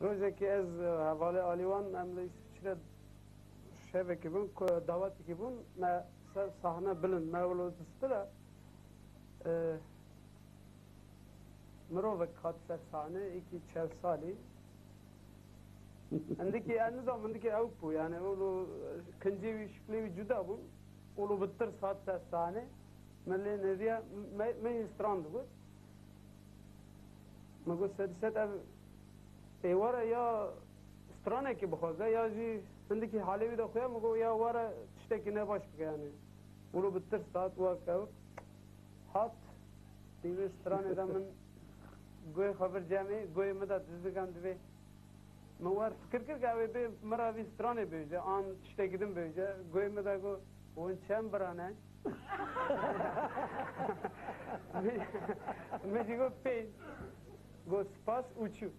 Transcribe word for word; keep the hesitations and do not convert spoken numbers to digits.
Rojekî ez, e, hevalê Alîwan, em li Îsviçre şevekî bûn, ku dawetekî bûn, me ser sahne bilind, me wilo distira, e, mirovek hat ser sahne, êkî çel salî. Hindikî, ez nizanim, hindikî ewk bû, yani, wilo, e, kincê wî, şiklê wî cuda bûn, wilo bi tirs hat ser sahne, min lê nêriya, me, me jî stran digot. Min got, "Sedîset ev ê were ya stranekî bixwaze, ya jî hindikî halê wî de xuya." Min got, "Ya were tiştekî nebaş bike, yani." Wilo bi tirs hat, wa kewt. Hat, di wê stranê de min guhê xwe vir cemê, guhê min de dizigan divê. Min wer fikir kir, ka ew ê bê min re vî stranê bêje, an tiştekî din bêje. Guhê min de got, "Hûn çend bira ne?" Min, min jî got, "Pênc." Got, "Spas" û çû.